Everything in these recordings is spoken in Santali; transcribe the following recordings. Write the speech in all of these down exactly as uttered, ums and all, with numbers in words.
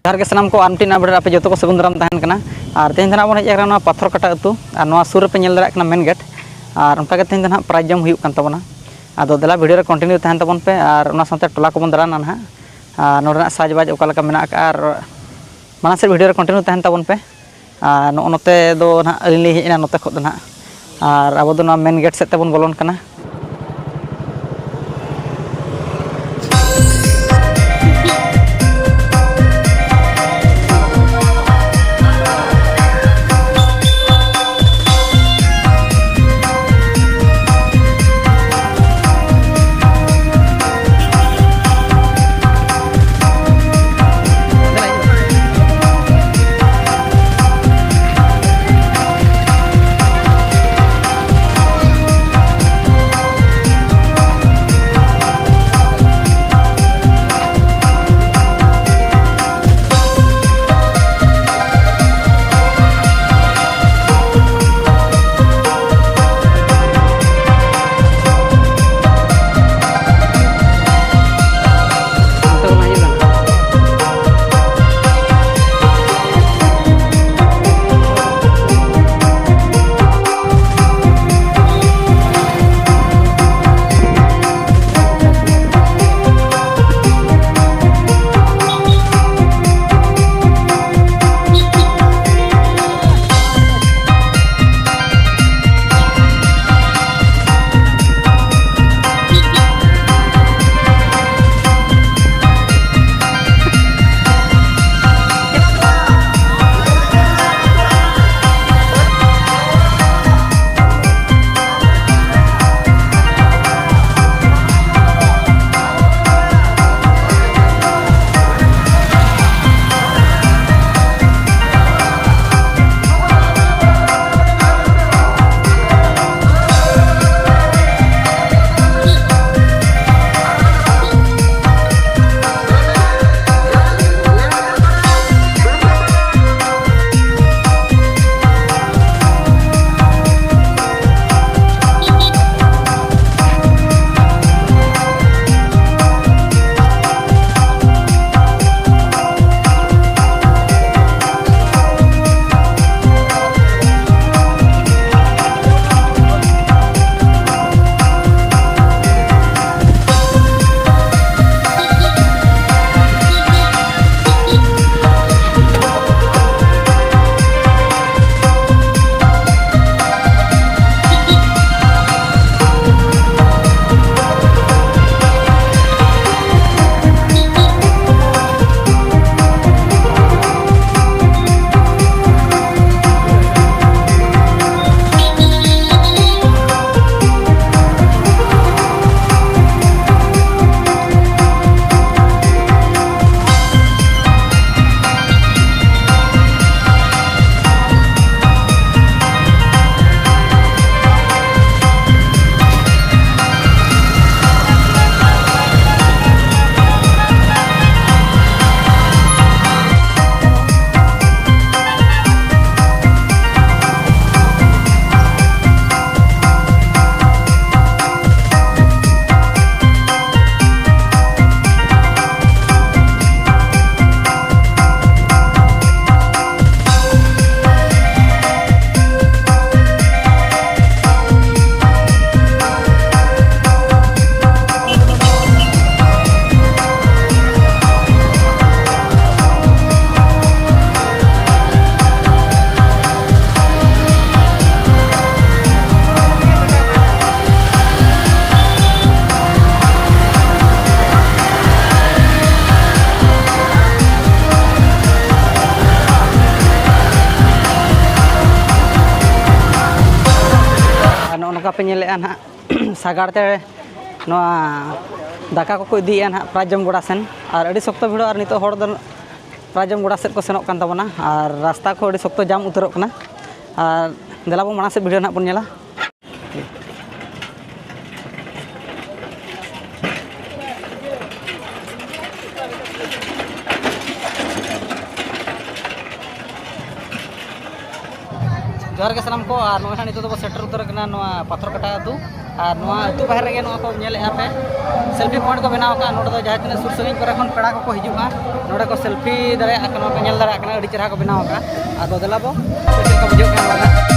ᱡᱚᱦᱟᱨ ᱜᱮ ᱥᱟᱱᱟᱢ ᱠᱚ, ᱟᱨ ᱢᱤᱫᱴᱤᱡ ᱱᱟᱣᱟ video ᱨᱮ ᱟᱯᱮ ᱡᱚᱛᱚ ᱠᱚ ᱥᱟᱹᱜᱩᱱ ᱫᱟᱨᱟᱢ ᱛᱟᱦᱮᱱ ᱠᱟᱱᱟ᱾ ᱟᱨ ᱛᱮᱦᱮᱧ ᱫᱚ ᱱᱟᱜ ᱵᱚᱱ ᱦᱮᱡ ᱟᱠᱟᱱᱟ ᱱᱚᱣᱟ ᱯᱟᱛᱷᱚᱨ ᱠᱟᱴᱟ ᱟᱹᱛᱩ, ᱟᱨ ᱱᱚᱣᱟ ᱥᱩᱨ ᱨᱮᱯᱮ ᱧᱮᱞ ᱫᱟᱲᱮᱭᱟᱜ ᱠᱟᱱᱟ main gate, ᱟᱨ ᱚᱱᱠᱟ ᱜᱮ ᱛᱮᱦᱮᱧ ᱫᱚ ᱱᱟᱜ prize ᱡᱚᱢ ᱦᱩᱭᱩᱜ ᱠᱟᱱ ᱛᱟᱵᱚᱱᱟ᱾ ᱟᱫᱚ ᱫᱮᱞᱟ video ᱨᱮ continue ᱛᱟᱦᱮᱱ ᱛᱟᱵᱚᱱ ᱯᱮ, ᱟᱨ ᱚᱱᱟ ᱥᱟᱶᱛᱮ ᱴᱚᱞᱟ ᱠᱚᱵᱚᱱ ᱫᱟᱬᱟᱱᱟ ᱱᱟᱦᱟᱜ, ᱟᱨ ᱱᱚᱰᱮᱱᱟᱜ ᱥᱟᱡᱽᱵᱟᱡᱽ ᱚᱠᱟ ᱞᱮᱠᱟ ᱢᱮᱱᱟᱜ ᱟᱠᱟᱫᱼᱟ, ᱟᱨ ᱢᱟᱲᱟᱝ ᱥᱮᱫ video ᱨᱮ continue ᱛᱟᱦᱮᱱ ᱛᱟᱵᱚᱱ ᱯᱮ᱾ ᱟᱨ ᱱᱚᱜᱼᱚ ᱱᱚᱛᱮ ᱫᱚ ᱱᱟᱦᱟᱜ ᱟᱹᱞᱤᱧ ᱞᱤᱧ ᱦᱮᱡ ᱮᱱᱟ ᱱᱚᱛᱮ ᱠᱷᱚᱱ ᱫᱚ ᱱᱟᱦᱟᱜ, ᱟᱨ ᱟᱵᱚ ᱫᱚ ᱱᱚᱣᱟ main gate ᱥᱮᱫ ᱛᱮᱵᱚᱱ ᱵᱚᱞᱚᱱ ᱠᱟᱱᱟ᱾ ᱟᱯᱮ ᱧᱮᱞᱮᱫᱼᱟ ᱱᱟᱦᱟᱜ ᱥᱟᱜᱟᱲ ᱛᱮ ᱱᱚᱣᱟ ᱫᱟᱠᱟ ᱠᱚᱠᱚ ᱤᱫᱤᱭᱮᱫᱼᱟ ᱱᱟᱦᱟᱜ ᱯᱨᱟᱭᱤᱡᱽ ᱡᱚᱢ ᱜᱚᱰᱟ ᱥᱮᱱ᱾ ᱟᱨ ᱟᱹᱰᱤ ᱥᱚᱠᱛᱚ ᱵᱷᱤᱲᱚᱜᱼᱟ, ᱟᱨ ᱱᱤᱛᱚᱜ ᱦᱚᱲ ᱫᱚ ᱯᱨᱟᱭᱤᱡᱽ ᱡᱚᱢ ᱜᱚᱰᱟ ᱥᱮᱫ ᱠᱚ ᱥᱮᱱᱚᱜ ᱠᱟᱱ ᱛᱟᱵᱚᱱᱟ᱾ ᱟᱨ ᱨᱟᱥᱛᱟ ᱠᱚ ᱟᱹᱰᱤ ᱥᱚᱠᱛᱚ ᱡᱟᱢ ᱩᱛᱟᱹᱨᱚᱜ ᱠᱟᱱᱟ᱾ ᱟᱨ ᱫᱮᱞᱟ ᱵᱚ ᱢᱟᱲᱟᱝ ᱥᱮᱫ ᱵᱷᱤᱰᱤᱭᱳ ᱱᱟᱦᱟᱜ ᱵᱚᱱ ᱧᱮᱞᱟ᱾ ᱡᱚᱦᱟᱨ ᱜᱮ ᱥᱟᱱᱟᱢ ᱠᱚ᱾ ᱟᱨ ᱱᱚᱜᱼᱚᱭ ᱱᱟᱦᱟᱜ ᱱᱤᱛᱚᱜ ᱫᱚᱵᱚ ᱥᱮᱴᱮᱨ ᱩᱛᱟᱹᱨ ᱟᱠᱟᱱᱟ ᱱᱚᱣᱟ ᱯᱟᱛᱷᱚᱨ ᱠᱟᱴᱟ ᱟᱹᱛᱩ᱾ ᱟᱨ ᱱᱚᱣᱟ ᱟᱹᱛᱩ ᱵᱟᱦᱮᱨ ᱨᱮᱜᱮ ᱱᱚᱣᱟ ᱠᱚ ᱧᱮᱞᱮᱫᱼᱟ ᱯᱮ, ᱥᱮᱞᱯᱷᱤ ᱯᱚᱭᱮᱱᱴ ᱠᱚ ᱵᱮᱱᱟᱣ ᱟᱠᱟᱫᱼᱟ᱾ ᱱᱚᱰᱮ ᱫᱚ ᱡᱟᱦᱟᱸ ᱛᱤᱱᱟᱹᱜ ᱥᱩᱨ ᱥᱟᱺᱜᱤᱧ ᱠᱚᱨᱮ ᱠᱷᱚᱱ ᱯᱮᱲᱟ ᱠᱚᱠᱚ ᱦᱤᱡᱩᱜᱼᱟ, ᱱᱚᱰᱮ ᱠᱚ ᱥᱮᱞᱯᱷᱤ ᱫᱟᱲᱮᱭᱟᱜ ᱠᱟᱱᱟ, ᱯᱮ ᱧᱮᱞ ᱫᱟᱲᱮᱭᱟᱜ ᱠᱟᱱᱟ, ᱟᱹᱰᱤ ᱪᱮᱦᱨᱟ ᱠᱚ ᱵᱮᱱᱟᱣ ᱟᱠᱟᱫᱼᱟ᱾ ᱟᱫᱚ ᱫᱮᱞᱟ ᱵᱚ ᱪᱮᱫ ᱞᱮᱠᱟ ᱵᱩᱡᱷᱟᱹᱜ ᱠᱟᱱᱟ ᱱᱚᱣᱟ ᱫᱚ᱾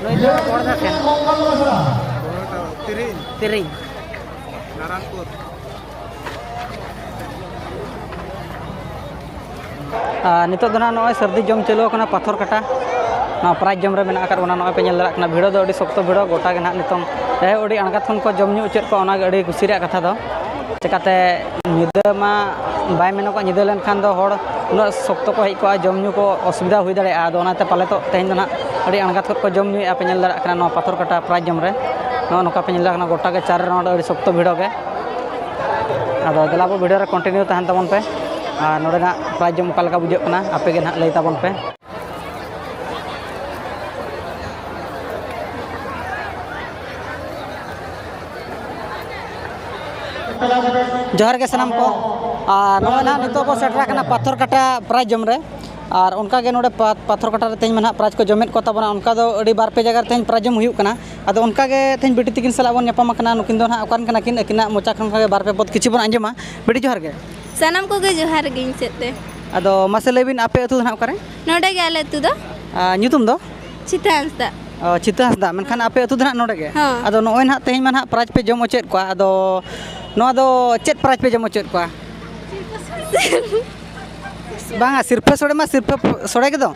ᱱᱩᱭ ᱫᱚ ᱵᱚᱲᱫᱟ ᱥᱮᱱ᱾ ᱛᱤᱨᱤᱧ᱾ ᱛᱤᱨᱤᱧ᱾ ᱱᱟᱨᱟᱱᱯᱩᱨ᱾ ᱟᱨ ᱱᱤᱛᱚᱜ ᱫᱚ ᱱᱟᱦᱟᱜ ᱱᱚᱜᱼᱚᱭ ᱥᱟᱹᱨᱫᱤ ᱡᱚᱢ ᱪᱟᱹᱞᱩ ᱟᱠᱟᱱᱟ ᱯᱟᱛᱷᱚᱨ ᱠᱟᱴᱟ᱾ ᱱᱚᱣᱟ ᱯᱨᱟᱭᱤᱡᱽ ᱡᱚᱢ ᱨᱮ ᱢᱮᱱᱟᱜ ᱟᱠᱟᱫ ᱵᱚᱱᱟ, ᱱᱚᱜᱼᱚᱭ ᱯᱮ ᱧᱮᱞ ᱫᱟᱲᱮᱭᱟᱜ ᱠᱟᱱᱟ, ᱵᱷᱤᱲ ᱫᱚ ᱟᱹᱰᱤ ᱥᱚᱠᱛᱚ ᱵᱷᱤᱲ, ᱜᱚᱴᱟ ᱜᱮ ᱱᱟᱦᱟᱜ ᱱᱤᱛᱚᱝ ᱡᱟᱭᱦᱳᱠ ᱟᱹᱰᱤ ᱟᱬᱜᱟᱛ ᱠᱷᱚᱱ ᱠᱚ ᱡᱚᱢ ᱧᱩ ᱦᱚᱪᱚᱭᱮᱫ ᱠᱚᱣᱟ, ᱚᱱᱟᱜᱮ ᱟᱹᱰᱤ ᱠᱩᱥᱤ ᱨᱮᱭᱟᱜ ᱠᱟᱛᱷᱟ ᱫᱚ᱾ ᱪᱤᱠᱟᱛᱮ ᱧᱤᱫᱟᱹ ᱢᱟ ᱵᱟᱭ ᱢᱮᱱᱚᱜᱚᱜᱼᱟ, ᱧᱤᱫᱟᱹ ᱞᱮᱱᱠᱷᱟᱱ ᱫᱚ ᱦᱚᱲ ᱩᱱᱟᱹᱜ ᱥᱚᱠᱛᱚ ᱠᱚ ᱦᱮᱡ ᱠᱚᱜᱼᱟ, ᱡᱚᱢ ᱧᱩ ᱠᱚ ᱚᱥᱩᱵᱤᱫᱷᱟ ᱦᱩᱭ ᱫᱟᱲᱮᱭᱟᱜᱼᱟ᱾ ᱟᱫᱚ ᱚᱱᱟᱛᱮ ᱯᱟᱞᱮ ᱛᱚ ᱛᱮᱦᱮᱧ ᱫᱚ ᱱᱟᱦᱟᱜ ᱟᱹᱰᱤ ᱟᱬᱜᱟᱛ ᱠᱷᱚᱱ ᱠᱚ ᱡᱚᱢ ᱧᱩᱭᱮᱫᱼᱟ, ᱯᱮ ᱧᱮᱞ ᱫᱟᱲᱮᱭᱟᱜ ᱠᱟᱱᱟ ᱱᱚᱣᱟ ᱯᱟᱛᱷᱚᱨ ᱠᱟᱴᱟ ᱯᱨᱟᱭᱤᱡᱽ ᱡᱚᱢ ᱨᱮ᱾ ᱱᱚᱜᱼᱚ ᱱᱚᱝᱠᱟ ᱯᱮ ᱧᱮᱞ ᱫᱟᱲᱮᱭᱟᱜ ᱠᱟᱱᱟ, ᱜᱚᱴᱟ ᱜᱮ ᱪᱟᱨ ᱨᱟᱣᱩᱱᱰ ᱟᱹᱰᱤ ᱥᱚᱠᱛᱚ ᱵᱷᱤᱲᱚᱜ ᱜᱮ᱾ ᱟᱫᱚ ᱫᱮᱞᱟ ᱵᱚ ᱵᱷᱤᱰᱤᱭᱳ ᱨᱮ ᱠᱚᱱᱴᱤᱱᱤᱭᱩ ᱛᱟᱦᱮᱱ ᱛᱟᱵᱚᱱ ᱯᱮ, ᱟᱨ ᱱᱚᱰᱮᱱᱟᱜ ᱯᱨᱟᱭᱤᱡᱽ ᱡᱚᱢ ᱚᱠᱟ ᱞᱮᱠᱟ ᱵᱩᱡᱷᱟᱹᱜ ᱠᱟᱱᱟ ᱟᱯᱮ ᱜᱮ ᱱᱟᱦᱟᱜ ᱞᱟᱹᱭ ᱛᱟᱵᱚᱱ ᱯᱮ᱾ ᱡᱚᱦᱟᱨ ᱜᱮ ᱥᱟᱱᱟᱢ ᱠᱚ᱾ ᱟᱨ ᱱᱚᱜᱼᱚᱭ ᱱᱟᱦᱟᱜ ᱱᱤᱛᱚᱜ ᱵᱚ ᱥᱮᱴᱮᱨ ᱟᱠᱟᱱᱟ ᱯᱟᱛᱷᱚᱨ ᱠᱟᱴᱟ ᱯᱨᱟᱭᱤᱡᱽ ᱡᱚᱢ ᱨᱮ᱾ ᱟᱨ ᱚᱱᱠᱟ ᱜᱮ ᱱᱚᱰᱮ ᱯᱟ-, ᱯᱟᱛᱷᱚᱨ ᱠᱟᱴᱟ ᱨᱮ ᱛᱮᱦᱮᱧ ᱢᱟ ᱱᱟᱦᱟᱜ ᱯᱨᱟᱭᱤᱡᱽ ᱠᱚ ᱡᱚᱢᱮᱫ ᱠᱚ ᱛᱟᱵᱚᱱᱟ, ᱚᱱᱠᱟ ᱫᱚ ᱟᱹᱰᱤ ᱵᱟᱨ ᱯᱮ ᱡᱟᱭᱜᱟ ᱨᱮ ᱛᱮᱦᱮᱧ ᱯᱨᱟᱭᱤᱡᱽ ᱡᱚᱢ ᱦᱩᱭᱩᱜ ᱠᱟᱱᱟ᱾ ᱟᱫᱚ ᱚᱱᱠᱟ ᱜᱮ ᱛᱮᱦᱮᱧ ᱵᱤᱴᱤ ᱛᱤᱠᱤᱱ ᱥᱟᱞᱟᱜ ᱵᱚᱱ ᱧᱟᱯᱟᱢ ᱟᱠᱟᱱᱟ, ᱱᱩᱠᱤᱱ ᱫᱚ ᱱᱟᱦᱟᱜ ᱚᱠᱟᱨᱮᱱ ᱠᱟᱱᱟ ᱠᱤᱱ, ᱟᱹᱠᱤᱱᱟᱜ ᱢᱚᱪᱟ ᱠᱷᱚᱱ ᱜᱮ ᱵᱟᱨ ᱯᱮ ᱯᱚᱫ ᱠᱤᱪᱷᱩ ᱵᱚᱱ ᱟᱸᱡᱚᱢᱟ᱾ ᱵᱤᱴᱤ ᱡᱚᱦᱟᱨ ᱜᱮ᱾ ᱥᱟᱱᱟᱢ ᱠᱚᱜᱮ ᱡᱚᱦᱟᱨ ᱜᱮ ᱤᱧ ᱥᱮᱫ ᱛᱮ᱾ ᱟᱫᱚ ᱢᱟᱥᱮ ᱞᱟᱹᱭ ᱵᱤᱱ, ᱟᱯᱮ ᱟᱹᱛᱩ ᱫᱚ ᱱᱟᱦᱟᱜ ᱚᱠᱟᱨᱮ? ᱱᱚᱰᱮ ᱜᱮ ᱟᱞᱮ ᱟᱹᱛᱩ ᱫᱚ᱾ ᱟᱨ ᱧᱩᱛᱩᱢ ᱫᱚ? ᱪᱷᱤᱛᱟᱹ ᱦᱟᱸᱥᱫᱟ᱾ ᱚ, ᱪᱷᱤᱛᱟᱹ ᱦᱟᱸᱥᱫᱟ, ᱢᱮᱱᱠᱷᱟᱱ ᱟᱯᱮ ᱟᱹᱛᱩ ᱫᱚ ᱱᱟᱦᱟᱜ ᱱᱚᱰᱮ ᱜᱮ? ᱦᱚᱸ᱾ ᱟᱫᱚ ᱱᱚᱜᱼᱚᱭ ᱱᱟᱦᱟᱜ ᱛᱮᱦᱮᱧ ᱢᱟ ᱱᱟᱦᱟᱜ ᱯᱨᱟᱭᱤᱡᱽ ᱯᱮ ᱡᱚᱢ ᱚᱪᱚᱭᱮᱫ ᱠᱚᱣᱟ, ᱟᱫᱚ ᱱᱚᱣᱟ ᱫᱚ ᱪᱮᱫ ᱯᱨᱟᱭᱤᱡᱽ ᱯᱮ ᱡᱚᱢ ᱚᱪᱚᱭᱮᱫ ᱠᱚᱣᱟ? ᱵᱟᱝᱟ, ᱥᱤᱨᱯᱷᱟᱹ ᱥᱳᱲᱮ ᱢᱟ ᱥᱤᱨᱯᱷᱟᱹ ᱥᱳᱲᱮ ᱜᱮᱫᱚ᱾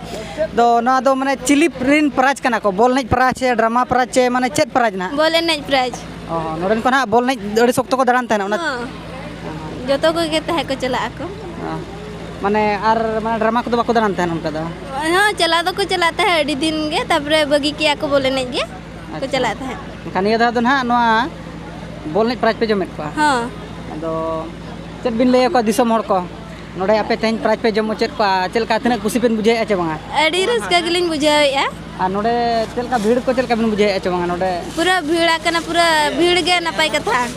ᱫᱚ ᱱᱚᱣᱟ ᱫᱚ ᱢᱟᱱᱮ ᱪᱤᱞᱤ ᱨᱤᱱ ᱯᱨᱟᱭᱤᱡᱽ ᱠᱟᱱᱟ ᱠᱚ? ᱵᱚᱞ ᱮᱱᱮᱡ ᱯᱨᱟᱭᱤᱡᱽ ᱪᱮ ᱰᱨᱟᱢᱟ ᱯᱨᱟᱭᱤᱡᱽ ᱪᱮ ᱢᱟᱱᱮ ᱪᱮᱫ ᱯᱨᱟᱭᱤᱡᱽ ᱱᱟᱦᱟᱜ? ᱵᱚᱞ ᱮᱱᱮᱡ ᱯᱨᱟᱭᱤᱡᱽ᱾ ᱚ, ᱱᱚᱰᱮᱱ ᱠᱚ ᱱᱟᱦᱟᱜ ᱵᱚᱞ ᱮᱱᱮᱡ ᱟᱹᱰᱤ ᱥᱚᱠᱛᱚ ᱠᱚ ᱫᱟᱬᱟᱱ ᱛᱟᱦᱮᱱᱟ ᱚᱱᱟ? ᱦᱚᱸ᱾ ᱡᱚᱛᱚ ᱠᱚᱜᱮ ᱛᱟᱦᱮᱸ ᱠᱚ ᱪᱟᱞᱟᱜ ᱟᱠᱚ᱾ ᱚ, ᱢᱟᱱᱮ ᱟᱨ ᱢᱟᱱᱮ ᱰᱨᱟᱢᱟ ᱠᱚᱫᱚ ᱵᱟᱠᱚ ᱫᱟᱬᱟᱱ ᱛᱟᱦᱮᱱᱟ ᱚᱱᱠᱟ ᱫᱚ? ᱦᱚᱸ, ᱪᱟᱞᱟᱣ ᱫᱚᱠᱚ ᱪᱟᱞᱟᱜ ᱛᱟᱦᱮᱸᱫ ᱟᱹᱰᱤ ᱫᱤᱱ ᱜᱮ, ᱛᱟᱨᱯᱚᱨᱮ ᱵᱟᱹᱜᱤ ᱠᱮᱜᱼᱟ ᱠᱚ, ᱵᱚᱞ ᱮᱱᱮᱡ ᱜᱮ ᱠᱚ ᱟᱪᱪᱷᱟ᱾ ᱪᱟᱞᱟᱜ ᱛᱟᱦᱮᱸᱫ᱾ ᱮᱱᱠᱷᱟᱱ ᱱᱤᱭᱟᱹ ᱫᱷᱟᱣ ᱫᱚ ᱱᱟᱦᱟᱜ ᱱᱚᱣᱟ ᱵᱚᱞ ᱮᱱᱮᱡ ᱯᱨᱟᱭᱤᱡᱽ ᱯᱮ ᱡᱚᱢᱮᱫ ᱠᱚᱣᱟ? ᱦᱚᱸ᱾ ᱟᱫᱚ ᱪᱮᱫ ᱵᱤᱱ ᱞᱟᱹᱭ ᱟᱠᱚᱣᱟ ᱫᱤᱥᱚᱢ ᱦᱚᱲ ᱠᱚ? ᱱᱚᱰᱮ ᱟᱯᱮ ᱛᱮᱦᱮᱧ ᱯᱨᱟᱭᱤᱡᱽ ᱯᱮ ᱡᱚᱢ ᱚᱪᱚᱭᱮᱫ ᱠᱚᱣᱟ, ᱪᱮᱫ ᱞᱮᱠᱟ, ᱛᱤᱱᱟᱹᱜ ᱠᱩᱥᱤ ᱵᱤᱱ ᱵᱩᱡᱷᱟᱹᱣᱮᱫᱼᱟ ᱪᱮ ᱵᱟᱝᱟ? ᱟᱹᱰᱤ ᱨᱟᱹᱥᱠᱟᱹ ᱜᱮᱞᱤᱧ ᱵᱩᱡᱷᱟᱹᱣᱮᱫᱼᱟ᱾ ᱟᱨ ᱱᱚᱰᱮ ᱪᱮᱫ ᱞᱮᱠᱟ ᱵᱷᱤᱲ ᱠᱚ, ᱪᱮᱫ ᱞᱮᱠᱟ ᱵᱤᱱ ᱵᱩᱡᱷᱟᱹᱣᱮᱫᱼᱟ ᱪᱮ ᱵᱟᱝᱟ ᱱᱚᱰᱮ? ᱯᱩᱨᱟᱹ ᱵᱷᱤᱲ ᱟᱠᱟᱱᱟ, ᱯᱩᱨᱟᱹ ᱵᱷᱤᱲ ᱜᱮ ᱱᱟᱯᱟᱭ ᱠᱟᱛᱷᱟ᱾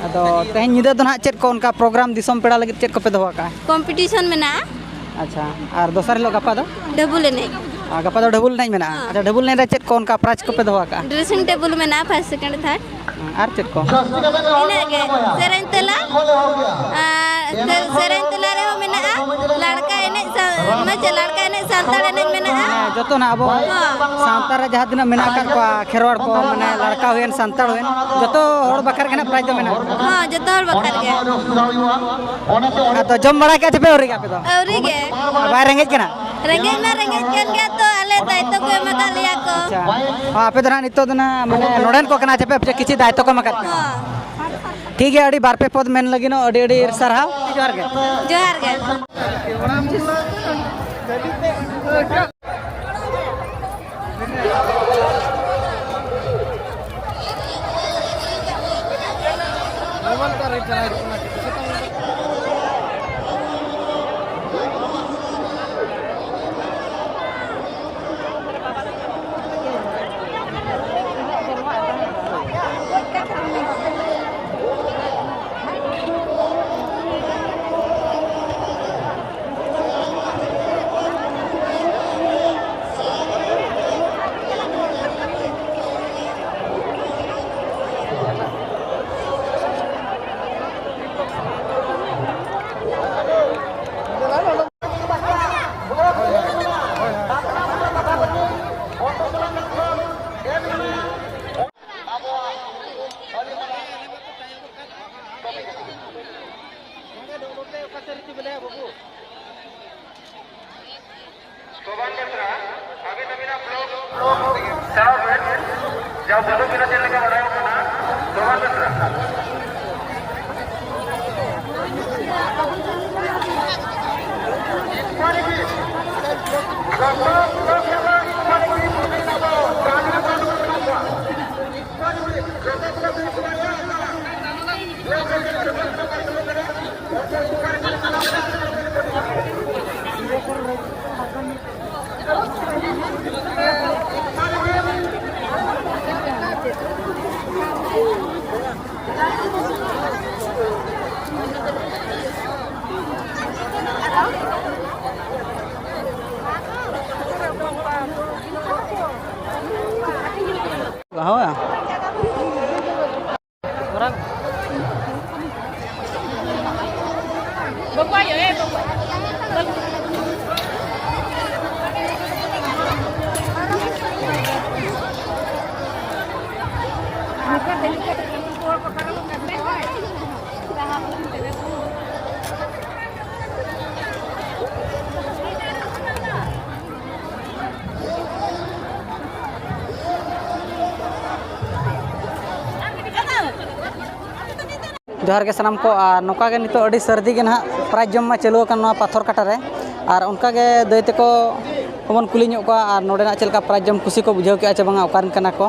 ᱟᱫᱚ ᱛᱮᱦᱮᱧ ᱧᱤᱫᱟᱹ ᱫᱚ ᱱᱟᱦᱟᱜ ᱪᱮᱫ ᱠᱚ ᱚᱱᱠᱟ ᱯᱨᱳᱜᱨᱟᱢ ᱫᱤᱥᱚᱢ ᱯᱮᱲᱟ ᱞᱟᱹᱜᱤᱫ ᱪᱮᱫ ᱠᱚᱯᱮ ᱫᱚᱦᱚ ᱟᱠᱟᱜᱼᱟ? ᱠᱚᱢᱯᱤᱴᱤᱥᱚᱱ ᱢᱮᱱᱟᱜᱼᱟ᱾ ᱟᱪᱪᱷᱟ, ᱟᱨ ᱫᱚᱥᱟᱨ ᱦᱤᱞᱳᱜ ᱜᱟᱯᱟ ᱫᱚ? ᱰᱟᱵᱩᱞ ᱮᱱᱮᱡ᱾ ᱟᱨ ᱜᱟᱯᱟ ᱫᱚ ᱰᱷᱟᱹᱵᱩᱞ ᱮᱱᱮᱡ ᱢᱮᱱᱟᱜᱼᱟ᱾ ᱦᱮᱸ᱾ ᱟᱪᱪᱷᱟ, ᱰᱷᱟᱹᱵᱩᱞ ᱮᱱᱮᱡ ᱨᱮ ᱪᱮᱫ ᱠᱚ ᱚᱱᱠᱟ prize ᱠᱚᱯᱮ ᱫᱚᱦᱚ ᱟᱠᱟᱜᱼᱟ? Dressing table ᱢᱮᱱᱟᱜᱼᱟ, first, second, third᱾ ᱟᱨ ᱪᱮᱫ ᱠᱚ? ᱤᱱᱟᱹᱜ ᱜᱮ᱾ ᱥᱮᱨᱮᱧ ᱛᱮᱞᱟ, ᱟᱨ ᱥᱮ-, ᱥᱮᱨᱮᱧ ᱛᱮᱞᱟ ᱨᱮᱦᱚᱸ ᱢᱮᱱᱟᱜᱼᱟ, ᱞᱟᱲᱠᱟ ᱮᱱᱮᱡ ᱥᱟ-, ᱢᱟᱱᱮ ᱪᱮᱫ, ᱞᱟᱲᱠᱟ ᱮᱱᱮᱡ ᱥᱟᱱᱛᱟᱲ ᱮᱱᱮᱡ ᱢᱮᱱᱟᱜᱼᱟ᱾ ᱦᱮᱸ, ᱡᱚᱛᱚ ᱱᱟᱜ ᱟᱵᱚ ᱦᱚᱸ᱾ ᱥᱟᱶᱛᱟ ᱨᱮ ᱡᱟᱦᱟᱸ ᱛᱤᱱᱟᱹᱜ ᱢᱮᱱᱟᱜ ᱟᱠᱟᱫ ᱠᱚᱣᱟ, ᱠᱷᱮᱨᱣᱟᱲ ᱠᱚ, ᱢᱟᱱᱮ ᱞᱟᱲᱠᱟ ᱦᱩᱭᱮᱱ, ᱥᱟᱱᱛᱟᱲ ᱦᱩᱭᱮᱱ, ᱡᱚᱛᱚ ᱦᱚᱲ ᱵᱟᱠᱷᱨᱟ ᱜᱮ ᱱᱟᱜ prize ᱫᱚ ᱢᱮᱱᱟᱜ ᱟᱠᱟᱫᱟ᱾ ᱦᱚᱸ, ᱡᱚᱛᱚ ᱦᱚᱲ ᱵᱟᱠᱷᱨᱟ ᱜᱮ᱾ ᱟᱫᱚ ᱡᱚᱢ ᱵᱟᱲᱟ ᱠᱮᱫᱼᱟ ᱪᱮ ᱯᱮ ᱟᱹᱣᱨᱤ ᱜᱮ ᱟᱯᱮ ᱫᱚ? ᱟᱹᱣᱨᱤ ᱜᱮ᱾ ᱵᱟᱭ ᱨᱮᱸᱜᱮᱡ ᱠᱟᱱᱟ? ᱨᱮᱸᱜᱮᱡ ᱢᱟ ᱨᱮᱸᱜᱮᱡ ᱠᱟᱱ ᱜᱮᱭᱟ ᱛᱚ, ᱟᱞᱮ ᱫᱟᱭᱤᱛᱛᱚ ᱠᱚ ᱮᱢ ᱟᱠᱟᱫ ᱞᱮᱭᱟ ᱠᱚ᱾ ᱟᱪᱪᱷᱟ᱾ ᱦᱚᱸ, ᱟᱯᱮ ᱫᱚ ᱱᱟᱜ ᱱᱤᱛᱚᱜ ᱫᱚ ᱱᱟᱜ ᱢᱟᱱᱮ ᱱᱚᱰᱮᱱ ᱠᱚ ᱠᱟᱱᱟ ᱪᱮ ᱯᱮ, ᱠᱤᱪᱷᱩ ᱫᱟᱭᱤᱛᱛᱚ ᱠᱚ ᱮᱢ ᱟᱠᱟᱫ ᱯᱮᱭᱟ? ᱦᱚᱸ᱾ ᱴᱷᱤᱠ ᱜᱮᱭᱟ, ᱟᱹᱰᱤ ᱵᱟᱨ ᱯᱮ ᱯᱚᱫ ᱢᱮᱱ ᱞᱟᱹᱜᱤᱫ ᱦᱚᱸ ᱟᱹᱰᱤ ᱟᱹᱰᱤ ᱥᱟᱨᱦᱟᱣ᱾ ᱡᱚᱦᱟᱨ ᱜᱮ᱾ ᱡᱚᱦᱟᱨ ᱜᱮ᱾ ᱥᱳᱵᱷᱟᱱ ᱵᱮᱥᱨᱟ, ᱟᱹᱵᱤᱱ ᱟᱹᱵᱤᱱᱟᱜ block ᱪᱟᱞᱟᱣ ᱵᱮᱱ᱾ ᱡᱟ ᱵᱚᱞᱚ ᱵᱤᱱᱟ ᱪᱮᱫ ᱞᱮᱠᱟ ᱵᱟᱲᱟᱭᱚᱜ ᱠᱟᱱᱟ, ᱥᱳᱵᱷᱟᱱ ᱵᱮᱥᱨᱟ᱾ ᱡᱚᱦᱟᱨ ᱜᱮ ᱥᱟᱱᱟᱢ ᱠᱚ᱾ ᱟᱨ ᱱᱚᱝᱠᱟ ᱜᱮ ᱱᱤᱛᱚᱜ ᱟᱹᱰᱤ ᱥᱟᱹᱨᱫᱤ ᱜᱮ ᱱᱟᱦᱟᱜ ᱯᱨᱟᱭᱤᱡᱽ ᱡᱚᱢ ᱢᱟ ᱪᱟᱹᱞᱩ ᱟᱠᱟᱱ ᱱᱚᱣᱟ ᱯᱟᱛᱷᱚᱨ ᱠᱟᱴᱟ ᱨᱮ᱾ ᱟᱨ ᱚᱱᱠᱟ ᱜᱮ ᱫᱟᱹᱭ ᱛᱟᱠᱚ ᱦᱚᱸᱵᱚᱱ ᱠᱩᱞᱤ ᱧᱚᱜ ᱠᱚᱣᱟ, ᱟᱨ ᱱᱚᱰᱮᱱᱟᱜ ᱪᱮᱫ ᱞᱮᱠᱟ ᱯᱨᱟᱭᱤᱡᱽ ᱡᱚᱢ ᱠᱩᱥᱤ ᱠᱚ ᱵᱩᱡᱷᱟᱹᱣ ᱠᱮᱜᱼᱟ ᱪᱮ ᱵᱟᱝᱟ, ᱚᱠᱟ ᱨᱮᱱ ᱠᱟᱱᱟ ᱠᱚ᱾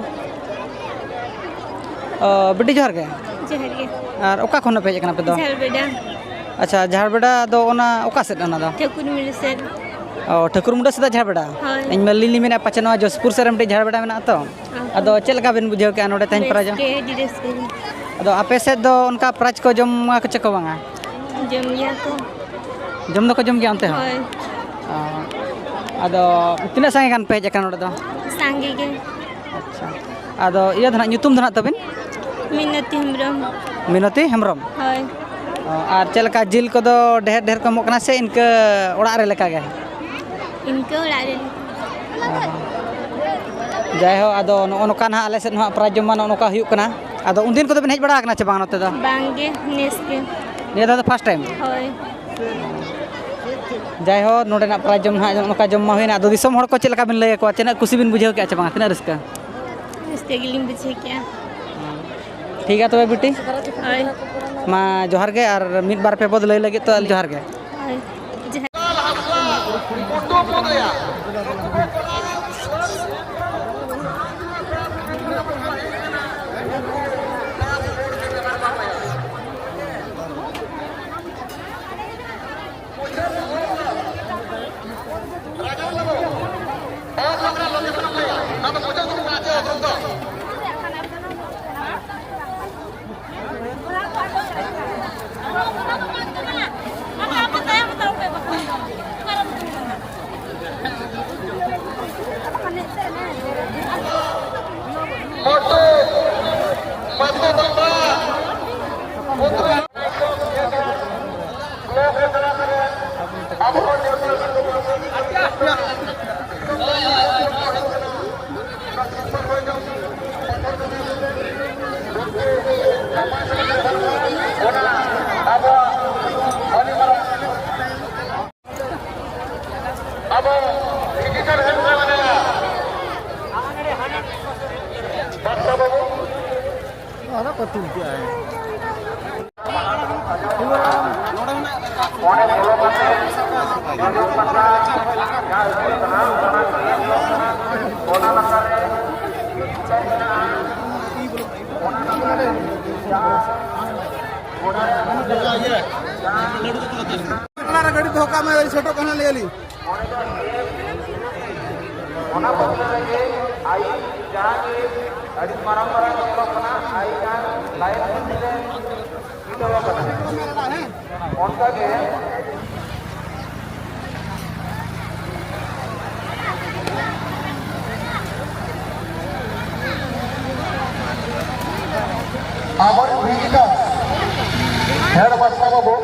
ᱚ, ᱵᱤᱴᱤ, ᱡᱚᱦᱟᱨ ᱜᱮ᱾ ᱡᱚᱦᱟᱨ ᱜᱮ᱾ ᱟᱨ ᱚᱠᱟ ᱠᱷᱚᱱ ᱯᱮ ᱦᱮᱡ ᱟᱠᱟᱱᱟ ᱟᱯᱮ ᱫᱚ? ᱡᱷᱟᱲᱵᱮᱰᱟ᱾ ᱟᱪᱪᱷᱟ, ᱡᱷᱟᱲᱵᱮᱰᱟ ᱫᱚ ᱚᱱᱟ ᱚᱠᱟ ᱥᱮᱫ ᱚᱱᱟ ᱫᱚ? ᱴᱷᱟᱹᱠᱩᱨᱢᱩᱸᱰᱟᱹ ᱥᱮᱫ᱾ ᱚ, ᱴᱷᱟᱹᱠᱩᱨᱢᱩᱸᱰᱟᱹ ᱥᱮᱫ ᱡᱷᱟᱲᱵᱮᱰᱟ? ᱦᱳᱭ᱾ ᱤᱧ ᱢᱟ ᱞᱤᱧ ᱢᱮᱱᱟ ᱯᱟᱪᱮ ᱱᱚᱣᱟ ᱡᱚᱥᱯᱩᱨ ᱥᱮᱫ ᱨᱮ ᱢᱤᱫᱴᱤᱡ ᱡᱷᱟᱲᱵᱮᱰᱟ ᱢᱮᱱᱟᱜᱼᱟ ᱛᱚ᱾ ᱚ᱾ ᱟᱫᱚ ᱪᱮᱫ ᱞᱮᱠᱟ ᱵᱮᱱ ᱵᱩᱡᱷᱟᱹᱣ ᱠᱮᱜᱼᱟ ᱱᱚᱰᱮ ᱛᱮᱦᱮᱧ ᱯᱨᱟᱭᱤᱡᱽ? ᱨᱟᱹᱥᱠᱟᱹ, ᱟᱹᱰᱤ ᱨᱟᱹᱥᱠᱟᱹ ᱜᱮ᱾ ᱟᱫᱚ ᱟᱯᱮ ᱥᱮᱫ ᱫᱚ ᱚᱱᱠᱟ ᱯᱨᱟᱭᱤᱡᱽ ᱠᱚ ᱡᱚᱢ ᱠᱚ ᱪᱮ ᱠᱚ ᱵᱟᱝᱟ? ᱡᱚᱢ ᱜᱮᱭᱟ ᱠᱚ᱾ ᱡᱚᱢ ᱫᱚᱠᱚ ᱡᱚᱢ ᱜᱮᱭᱟ ᱚᱱᱛᱮ ᱦᱚᱸ? ᱦᱳᱭ᱾ ᱚ᱾ ᱟᱫᱚ ᱛᱤᱱᱟᱹᱜ ᱥᱟᱸᱜᱮ ᱜᱟᱱ ᱯᱮ ᱦᱮᱡ ᱟᱠᱟᱱᱟ ᱱᱚᱰᱮ ᱫᱚ? ᱥᱟᱸᱜᱮ ᱜᱮ᱾ ᱟᱪᱪᱷᱟ᱾ ᱟᱫᱚ ᱤᱭᱟᱹ ᱫᱚ ᱱᱟᱦᱟᱜ, ᱧᱩᱛᱩᱢ ᱫᱚ ᱱᱟᱦᱟᱜ ᱛᱟᱹᱵᱤᱱ? ᱢᱤᱱᱚᱛᱤ ᱦᱮᱢᱵᱨᱚᱢ᱾ ᱢᱤᱱᱚᱛᱤ ᱦᱮᱢᱵᱨᱚᱢ? ᱦᱳᱭ᱾ ᱚ, ᱟᱨ ᱪᱮᱫ ᱞᱮᱠᱟ ᱡᱤᱞ ᱠᱚᱫᱚ ᱰᱷᱮᱨ ᱰᱷᱮᱨ ᱠᱚ ᱮᱢᱚᱜ ᱠᱟᱱᱟ ᱥᱮ ᱤᱱᱠᱟᱹ ᱚᱲᱟᱜ ᱨᱮ ᱞᱮᱠᱟ ᱜᱮ? ᱤᱱᱠᱟᱹ ᱚᱲᱟᱜ ᱨᱮ᱾ ᱚ᱾ ᱡᱟᱭᱦᱳᱠ, ᱟᱫᱚ ᱱᱚᱜᱼᱚ ᱱᱚᱝᱠᱟ ᱱᱟᱦᱟᱜ ᱟᱞᱮ ᱥᱮᱫ ᱦᱚᱸ ᱯᱨᱟᱭᱤᱡᱽ ᱡᱚᱢ ᱢᱟ ᱱᱚᱜᱼᱚ ᱱᱚᱝᱠᱟ ᱦᱩᱭᱩᱜ ᱠᱟᱱᱟ᱾ ᱟᱫᱚ ᱩᱱᱫᱤᱱ ᱠᱚᱫᱚ ᱵᱮᱱ ᱦᱮᱡ ᱵᱟᱲᱟ ᱟᱠᱟᱱᱟ ᱪᱮ ᱵᱟᱝ ᱱᱚᱛᱮ ᱫᱚ? ᱵᱟᱝ ᱜᱮ, ᱱᱮᱥ ᱜᱮ᱾ ᱱᱤᱭᱟᱹ ᱫᱷᱟᱣ ᱫᱚ ᱯᱷᱟᱥᱴ ᱴᱟᱭᱤᱢ? ᱦᱳᱭ᱾ ᱡᱟᱭᱦᱳᱠ, ᱱᱚᱰᱮᱱᱟᱜ ᱯᱨᱟᱭᱤᱡᱽ ᱡᱚᱢ ᱱᱟᱦᱟᱜ ᱱᱚᱜᱼᱚ ᱱᱚᱝᱠᱟ ᱡᱚᱢ ᱢᱟ ᱦᱩᱭᱱᱟ᱾ ᱟᱫᱚ ᱫᱤᱥᱚᱢ ᱦᱚᱲ ᱠᱚ ᱪᱮᱫ ᱞᱮᱠᱟ ᱵᱮᱱ ᱞᱟᱹᱭ ᱟᱠᱚᱣᱟ? ᱛᱤᱱᱟᱹᱜ ᱠᱩᱥᱤ ᱵᱮᱱ ᱵᱩᱡᱷᱟᱹᱣ ᱠᱮᱜᱼᱟ ᱪᱮ ᱵᱟᱝ? ᱛᱤᱱᱟᱹᱜ ᱨᱟᱹᱥᱠᱟᱹ? ᱨᱟᱹᱥᱠᱟᱹ ᱜᱮᱞᱤᱧ ᱵᱩᱡᱷᱟᱹᱣ ᱠᱮᱜᱼᱟ᱾ ᱴᱷᱤᱠ ᱜᱮᱭᱟ ᱛᱚᱵᱮ ᱵᱤᱴᱤ᱾ ᱦᱳᱭ᱾ ᱢᱟ ᱡᱚᱦᱟᱨ ᱜᱮ, ᱟᱨ ᱢᱤᱫ ᱵᱟᱨ ᱯᱮ ᱯᱚᱫ ᱞᱟᱹᱭ ᱞᱟᱹᱜᱤᱫ ᱛᱚ ᱡᱚᱦᱟᱨ ᱜᱮ᱾ ᱦᱳᱭ᱾ ᱡᱚᱦᱟᱨ᱾ ᱟᱫᱚ ᱠᱚ ᱛᱩᱞ ᱠᱮᱜᱼᱟ᱾ ᱚᱸᱰᱮ ᱵᱚᱞᱚ ᱠᱟᱛᱮ ᱡᱚᱡᱚ ᱯᱟᱛᱟ ᱡᱟᱦᱟᱸ ᱥᱴᱚᱞ ᱠᱟᱱᱟ, ᱚᱱᱟ ᱥᱴᱚᱞ ᱠᱟᱱᱟ, ᱚᱱᱟ ᱞᱟᱛᱟᱨ ᱨᱮ ᱢᱤᱫᱴᱮᱱ ᱢᱮᱱᱟᱜᱼᱟ᱾ ᱚᱱᱟ ᱞᱟᱛᱟᱨ ᱨᱮ ᱡᱟᱦᱟᱸ ᱚᱱᱟ ᱨᱮ ᱜᱟᱹᱰᱤ ᱫᱚᱦᱚ ᱠᱟᱜ ᱢᱮ, ᱥᱮᱴᱮᱨᱚᱜ ᱠᱟᱱᱟ, ᱞᱟᱹᱭ ᱟᱞᱤᱧ᱾ ᱚᱱᱟ ᱵᱚᱫᱚᱞ ᱨᱮᱜᱮ ᱟᱭᱤᱱ ᱡᱟᱦᱟᱸ ᱜᱮ ᱟᱹᱰᱤ ᱢᱟᱨᱟᱝ ᱢᱟᱨᱟᱝ ᱧᱮᱞᱚᱜ ᱠᱟᱱᱟ, ᱟᱭᱤᱱ ᱟᱨ ᱞᱟᱭᱤᱱ ᱨᱮ ᱢᱤᱫ ᱦᱚᱲ ᱠᱟᱱᱟ᱾ ᱚᱱᱠᱟ ᱜᱮ ᱟᱵᱚᱨᱮᱱ ᱵᱷᱤᱡᱤᱴᱟᱨ, ᱦᱮᱰ ᱢᱟᱥᱴᱟᱨ ᱵᱟᱹᱵᱩ,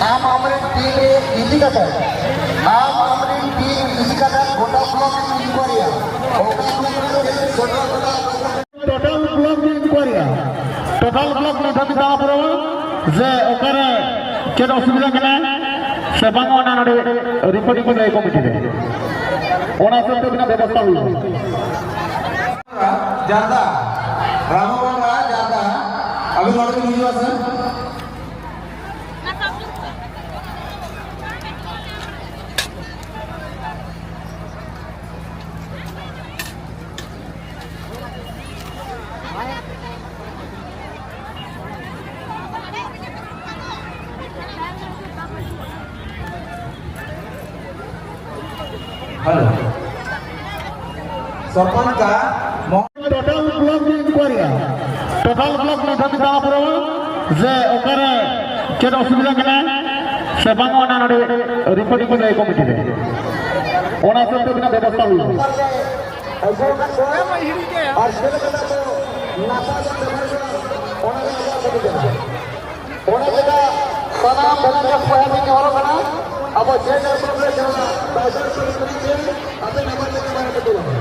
ᱟᱢ ᱟᱢᱨᱮᱱ ᱴᱤᱢ ᱨᱮ ᱤᱫᱤ ᱠᱟᱛᱮ, ᱟᱢ ᱟᱢᱨᱮᱱ ᱴᱤᱢ ᱤᱫᱤ ᱠᱟᱛᱮ ᱜᱚᱴᱟ ᱵᱞᱚᱠ ᱮᱢ ᱤᱱᱠᱩᱭᱟᱨᱤᱭᱟ᱾ ᱚᱠᱟ ᱵᱞᱚᱠ ᱨᱮ ᱜᱚᱴᱟ ᱜᱚᱴᱟ ᱴᱳᱴᱟᱞ ᱵᱞᱚᱠ ᱨᱮ ᱤᱱᱠᱩᱭᱟᱨᱤᱭᱟ᱾ ᱴᱳᱴᱟᱞ ᱵᱞᱚᱠ ᱱᱤᱛ ᱦᱟᱹᱵᱤᱡ ᱫᱟᱬᱟ ᱯᱩᱨᱟᱹᱣᱟ ᱡᱮ ᱚᱠᱟᱨᱮ ᱪᱮᱫ ᱚᱥᱩᱵᱤᱫᱷᱟ ᱠᱟᱱᱟ ᱥᱮ ᱵᱟᱝ, ᱚᱱᱟ ᱱᱚᱰᱮ ᱨᱤᱯᱳᱨᱴ ᱠᱚ ᱞᱟᱹᱭ ᱠᱚᱢᱤᱴᱤ ᱨᱮ, ᱚᱱᱟ ᱦᱤᱥᱟᱹᱵ ᱛᱮ ᱟᱹᱵᱤᱱᱟᱜ ᱵᱮᱵᱚᱥᱛᱷᱟ ᱦᱩᱭᱩᱜᱼᱟ᱾ ᱡᱟᱨᱫᱟ, ᱨᱟᱢᱚᱵᱟᱵᱟ ᱡᱟᱨᱫᱟ, ᱟᱹᱵᱤᱱ ᱱᱚᱰᱮ ᱵᱤᱱ ᱦᱤᱡᱩᱜᱼᱟ ᱥᱮ? हेलो। सरपंच का मो- टोटल ब्लॉक में इंक्वायरी है। टोटल ब्लॉक में ᱫᱷᱟᱹᱵᱤᱡ ᱫᱟᱬᱟ ᱯᱩᱨᱟᱹᱣᱟ ᱡᱮ ᱚᱠᱟᱨᱮ ᱪᱮᱫ ᱚᱥᱩᱵᱤᱫᱷᱟ ᱠᱟᱱᱟ ᱥᱮ ᱵᱟᱝ, ᱚᱱᱟ ᱱᱚᱰᱮ ᱨᱤᱯᱳᱨᱴ ᱠᱚ ᱞᱟᱹᱭ ᱠᱚᱢᱤᱴᱤ ᱨᱮ, ᱚᱱᱟ ᱦᱤᱥᱟᱹᱵ ᱛᱮ ᱟᱹᱵᱤᱱᱟᱜ ᱵᱮᱵᱚᱥᱛᱷᱟ ᱦᱩᱭᱩᱜᱼᱟ᱾ ᱟᱨ ᱪᱮᱫ ᱞᱮᱠᱟ ᱫᱚ ᱱᱟᱯᱟᱭ ᱵᱚᱱ ᱵᱮᱵᱚᱦᱟᱨ ᱠᱟᱱᱟ, ᱚᱱᱟ ᱨᱮ ᱟᱵᱚᱣᱟᱜ ᱠᱟᱹᱢᱤ ᱠᱟᱱᱟ᱾ ᱚᱱᱟ ᱪᱮᱫᱟᱜ ᱥᱟᱱᱟᱢ ᱵᱷᱚᱞᱮᱱᱴᱤᱭᱟᱨᱥ ᱠᱚ ᱦᱮᱡ ᱧᱚᱜ ᱠᱟᱱᱟ, ᱟᱵᱚ ᱡᱮ ᱡᱟᱭᱜᱟ ᱨᱮ ᱡᱟᱦᱟᱸ ᱵᱟᱡᱟᱨ ᱠᱚ ᱠᱤᱨᱤᱧ ᱛᱮ ᱟᱯᱮ ᱱᱟᱯᱟᱭ ᱛᱮᱜᱮ ᱵᱟᱭ ᱠᱟᱛᱮ ᱵᱚᱱᱟ᱾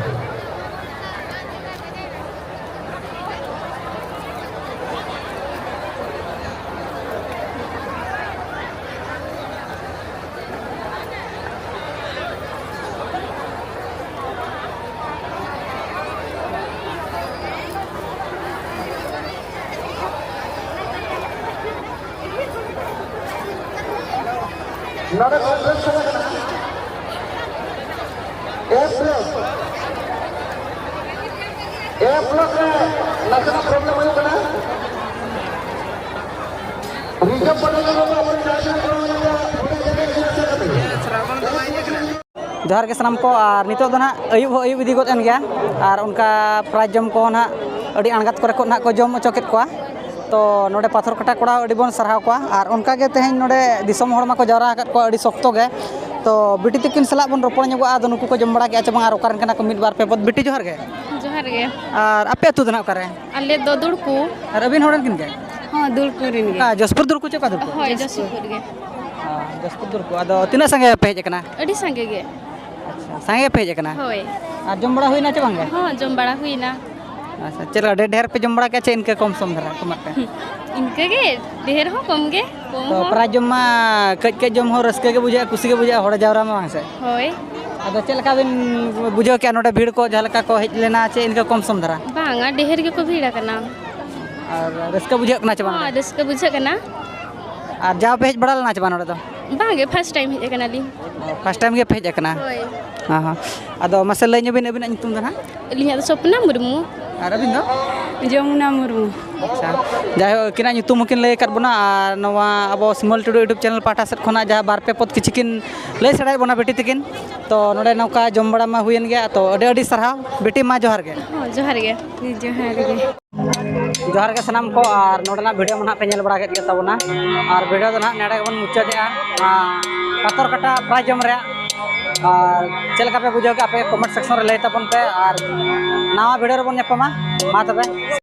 ᱱᱚᱰᱮ ᱠᱚᱱᱯᱷᱟᱨᱮᱱᱥ ᱪᱟᱞᱟᱜ ᱠᱟᱱᱟ᱾ ᱮ ᱯᱞᱟᱥ, ᱮ ᱯᱞᱟᱥ ᱨᱮ ᱱᱟᱥᱮᱱᱟᱜ ᱯᱨᱚᱵᱞᱮᱢ ᱦᱩᱭᱩᱜ ᱠᱟᱱᱟ᱾ ᱨᱤᱡᱟᱨᱵᱷ ᱯᱟᱴᱟ ᱫᱚ ᱟᱵᱚ ᱪᱟᱨ ᱡᱚᱱ ᱠᱚ ᱦᱩᱭᱩᱜᱼᱟ᱾ ᱡᱚᱦᱟᱨ ᱜᱮ ᱥᱟᱱᱟᱢ ᱠᱚ, ᱟᱨ ᱱᱤᱛᱚᱜ ᱫᱚ ᱱᱟᱦᱟᱜ ᱟᱹᱭᱩᱵ ᱦᱚᱸ ᱟᱹᱭᱩᱵ ᱤᱫᱤ ᱜᱚᱫ ᱮᱱ ᱜᱮᱭᱟ, ᱟᱨ ᱚᱱᱠᱟ ᱯᱨᱟᱭᱤᱡᱽ ᱡᱚᱢ ᱠᱚᱦᱚᱸ ᱱᱟᱦᱟᱜ ᱟᱹᱰᱤ ᱟᱬᱜᱟᱛ ᱠᱚᱨᱮ ᱠᱷᱚᱱ ᱱᱟᱦᱟᱜ ᱠᱚ ᱡᱚᱢ ᱦᱚᱪᱚ ᱠᱮᱫ ᱠᱚᱣᱟ᱾ ᱛᱚ ᱱᱚᱰᱮ ᱯᱟᱛᱷᱚᱨ ᱠᱟᱴᱟ ᱠᱚᱲᱟ ᱟᱹᱰᱤ ᱵᱚᱱ ᱥᱟᱨᱦᱟᱣ ᱠᱚᱣᱟ, ᱟᱨ ᱚᱱᱠᱟ ᱜᱮ ᱛᱮᱦᱮᱧ ᱱᱚᱰᱮ ᱫᱤᱥᱚᱢ ᱦᱚᱲ ᱢᱟᱠᱚ ᱡᱟᱣᱨᱟ ᱟᱠᱟᱫ ᱠᱚᱣᱟ ᱟᱹᱰᱤ ᱥᱚᱠᱛᱚ ᱜᱮ᱾ ᱛᱚ ᱵᱤᱴᱤ ᱛᱟᱹᱠᱤᱱ ᱥᱟᱞᱟᱜ ᱵᱚᱱ ᱨᱚᱯᱚᱲ ᱧᱚᱜᱚᱜᱼᱟ, ᱟᱫᱚ ᱱᱩᱠᱩ ᱠᱚ ᱡᱚᱢ ᱵᱟᱲᱟ ᱠᱮᱜᱼᱟ ᱪᱮ ᱵᱟᱝ, ᱟᱨ ᱚᱠᱟ ᱨᱮᱱ ᱠᱟᱱᱟ ᱠᱚ ᱢᱤᱫ ᱵᱟᱨ ᱯᱮ ᱯᱚᱫ᱾ ᱵᱤᱴᱤ ᱡᱚᱦᱟᱨ ᱜᱮ᱾ ᱡᱚᱦᱟᱨ ᱜᱮ᱾ ᱟᱨ ᱟᱯᱮ ᱟᱹᱛᱩ ᱫᱚ ᱱᱟᱦᱟᱜ ᱚᱠᱟᱨᱮ? ᱟᱞᱮ ᱫᱚ ᱫᱩᱲᱠᱩ᱾ ᱟᱨ ᱟᱹᱵᱤᱱ ᱦᱚᱲ ᱨᱮᱱ ᱠᱤᱱ ᱜᱮ? ᱦᱚᱸ, ᱫᱩᱲᱠᱩ ᱨᱮᱱ ᱜᱮ᱾ ᱚᱠᱟ ᱡᱚᱥᱯᱩᱨ ᱫᱩᱲᱠᱩ ᱪᱮ ᱚᱠᱟ ᱫᱩᱲᱠᱩ? ᱦᱳᱭ, ᱡᱚᱥᱯᱩᱨ ᱜᱮ᱾ ᱟᱨ ᱡᱚᱥᱯᱩᱨ ᱫᱩᱲᱠᱩ᱾ ᱟᱫᱚ ᱛᱤᱱᱟᱹᱜ ᱥᱟᱸᱜᱮ ᱯᱮ ᱦᱮᱡ ᱟᱠᱟᱱᱟ? ᱟᱹᱰᱤ ᱥᱟᱸᱜᱮ ᱜᱮ᱾ ᱟᱪᱪᱷᱟ, ᱥᱟᱸᱜᱮ ᱯᱮ ᱦᱮᱡ ᱟᱠᱟᱱᱟ? ᱦᱳᱭ᱾ ᱟᱨ ᱡᱚᱢ ᱵᱟᱲᱟ ᱦᱩᱭᱱᱟ ᱪᱮ ᱵᱟᱝ ᱜᱮ? ᱦᱚᱸ, ᱡᱚᱢ ᱵᱟᱲᱟ ᱦᱩᱭᱱᱟ᱾ ᱟᱪᱪᱷᱟ, ᱪᱮᱫ ᱞᱮᱠᱟ ᱰᱷᱮᱨ ᱰᱷᱮᱨ ᱯᱮ ᱡᱚᱢ ᱵᱟᱲᱟ ᱠᱮᱜᱼᱟ ᱪᱮ ᱤᱱᱠᱟᱹ ᱠᱚᱢ ᱥᱚᱢ ᱫᱷᱟᱨᱟ ᱠᱚᱢᱟᱜ ᱯᱮ? ᱤᱱᱠᱟᱹ ᱜᱮ, ᱰᱷᱮᱨ ᱦᱚᱸ ᱠᱚᱢ ᱜᱮ, ᱠᱚᱢ ᱛᱚ ᱦᱚᱸ᱾ ᱯᱨᱟᱭ ᱡᱚᱢ ᱢᱟ ᱠᱟᱹᱡ ᱠᱟᱹᱡ ᱡᱚᱢ ᱦᱚᱸ ᱨᱟᱹᱥᱠᱟᱹ ᱜᱮ ᱵᱩᱡᱷᱟᱹᱜᱼᱟ, ᱠᱩᱥᱤ ᱜᱮ ᱵᱩᱡᱷᱟᱹᱜᱼᱟ, ᱦᱚᱲ ᱡᱟᱣᱨᱟ ᱢᱟ ᱵᱟᱝ ᱥᱮ? ᱦᱳᱭ᱾ ᱟᱫᱚ ᱪᱮᱫ ᱞᱮᱠᱟ ᱵᱤᱱ ᱵᱩᱡᱷᱟᱹᱣ ᱠᱮᱜᱼᱟ ᱱᱚᱰᱮ ᱵᱷᱤᱲ ᱠᱚ ᱡᱟᱦᱟᱸ ᱞᱮᱠᱟ ᱠᱚ ᱦᱮᱡ ᱞᱮᱱᱟ ᱪᱮ ᱤᱱᱠᱟᱹ ᱠᱚᱢ ᱥᱚᱢ ᱫᱷᱟᱨᱟ? ᱵᱟᱝᱟ, ᱰᱷᱮᱨ ᱜᱮᱠᱚ ᱵᱷᱤᱲ ᱟᱠᱟᱱᱟ᱾ ᱟᱨ ᱨᱟᱹᱥᱠᱟᱹ ᱵᱩᱡᱷᱟᱹᱜ ᱠᱟᱱᱟ ᱪᱮ ᱵᱟᱝ ᱦᱚᱸ, ᱱᱚᱰᱮ? ᱨᱟᱹᱥᱠᱟᱹ ᱵᱩᱡᱷᱟᱹᱜ ᱠᱟᱱᱟ᱾ ᱟᱨ ᱡᱟᱣ ᱯᱮ ᱦᱮᱡ ᱵᱟᱲᱟ ᱞᱮᱱᱟ ᱪᱮ ᱵᱟᱝ ᱱᱚᱰᱮ ᱫᱚ? ᱵᱟᱝᱜᱮ, ᱯᱷᱟᱥᱴ ᱴᱟᱭᱤᱢ ᱦᱮᱡ ᱟᱠᱟᱱᱟᱞᱤᱧ᱾ ᱯᱷᱟᱥᱴ ᱴᱟᱭᱤᱢ ᱜᱮ ᱯᱮ ᱦᱮᱡ ᱟᱠᱟᱱᱟ? ᱦᱳᱭ᱾ ᱦᱚᱸ, ᱦᱚᱸ᱾ ᱟᱫᱚ ᱢᱟᱥᱮ ᱞᱟᱹᱭ ᱧᱚᱜ ᱵᱤᱱ ᱟᱹᱵᱤᱱᱟᱜ ᱧᱩᱛᱩᱢ ᱫᱚ ᱱᱟᱦᱟᱜ? ᱟᱹᱞᱤᱧᱟᱜ ᱫᱚ ᱥᱚᱯᱱᱟ ᱢᱩᱨᱢᱩ᱾ ᱟᱨ ᱟᱹᱵᱤᱱ ᱫᱚ? ᱡᱚᱢᱩᱱᱟ ᱢᱩᱨᱢᱩ᱾ ᱟᱪᱪᱷᱟ, ᱡᱟᱭᱦᱳᱠ, ᱟᱹᱠᱤᱱᱟᱜ ᱧᱩᱛᱩᱢ ᱦᱚᱸᱠᱤᱱ ᱞᱟᱹᱭ ᱟᱠᱟᱫ ᱵᱚᱱᱟ, ᱟᱨ ᱱᱚᱣᱟ ᱟᱵᱚ ᱥᱤᱢᱚᱞ ᱴᱩᱰᱩ YouTube ᱪᱮᱱᱮᱞ ᱯᱟᱦᱴᱟ ᱥᱮᱫ ᱠᱷᱚᱱᱟᱜ ᱡᱟᱦᱟᱸ ᱵᱟᱨ ᱯᱮ ᱯᱚᱫ ᱠᱤᱪᱷᱩ ᱠᱤᱱ ᱞᱟᱹᱭ ᱥᱟᱰᱟᱭᱮᱫ ᱵᱚᱱᱟ ᱵᱤᱴᱤ ᱛᱟᱹᱠᱤᱱ᱾ ᱛᱚ ᱱᱚᱰᱮ ᱱᱚᱝᱠᱟ ᱡᱚᱢ ᱵᱟᱲᱟ ᱢᱟ ᱦᱩᱭᱮᱱ ᱜᱮᱭᱟ, ᱛᱚ ᱟᱹᱰᱤ ᱟᱹᱰᱤ ᱥᱟᱨᱦᱟᱣ ᱵᱤᱴᱤ, ᱢᱟ ᱡᱚᱦᱟᱨ ᱜᱮ᱾ ᱦᱚᱸ, ᱡᱚᱦᱟᱨ ᱜᱮ᱾ ᱡᱚᱦᱟᱨ ᱜᱮ᱾ ᱡᱚᱦᱟᱨ ᱜᱮ ᱥᱟᱱᱟᱢ ᱠᱚ, ᱟᱨ ᱱᱚᱰᱮᱱᱟᱜ ᱵᱷᱤᱰᱤᱭᱳ ᱢᱟ ᱱᱟᱦᱟᱜ ᱯᱮ ᱧᱮᱞ ᱵᱟᱲᱟ ᱠᱮᱫ ᱜᱮ ᱛᱟᱵᱚᱱᱟ, ᱟᱨ ᱵᱷᱤᱰᱤᱭᱳ ᱫᱚ ᱱᱟᱦᱟᱜ ᱱᱚᱰᱮ ᱜᱮᱵᱚᱱ ᱢᱩᱪᱟᱹᱫᱮᱜᱼᱟ᱾ ᱟᱨ ᱯᱟᱛᱚᱨ ᱠᱟᱴᱟ ᱯᱨᱟᱭᱤᱡᱽ ᱡᱚᱢ ᱨᱮᱭᱟᱜ, ᱟᱨ ᱪᱮᱫ ᱞᱮᱠᱟ ᱯᱮ ᱵᱩᱡᱷᱟᱹᱣ ᱠᱮᱜᱼᱟ ᱟᱯᱮ ᱠᱚᱢᱮᱱᱴ ᱥᱮᱠᱥᱚᱱ ᱨᱮ ᱞᱟᱹᱭ ᱛᱟᱵᱚᱱ ᱯᱮ, ᱟᱨ ᱱᱟᱣᱟ ᱵᱷᱤᱰᱤᱭᱳ ᱨᱮᱵᱚᱱ ᱧᱟᱯᱟᱢᱟ᱾ ᱢᱟ ᱛᱚᱵᱮ᱾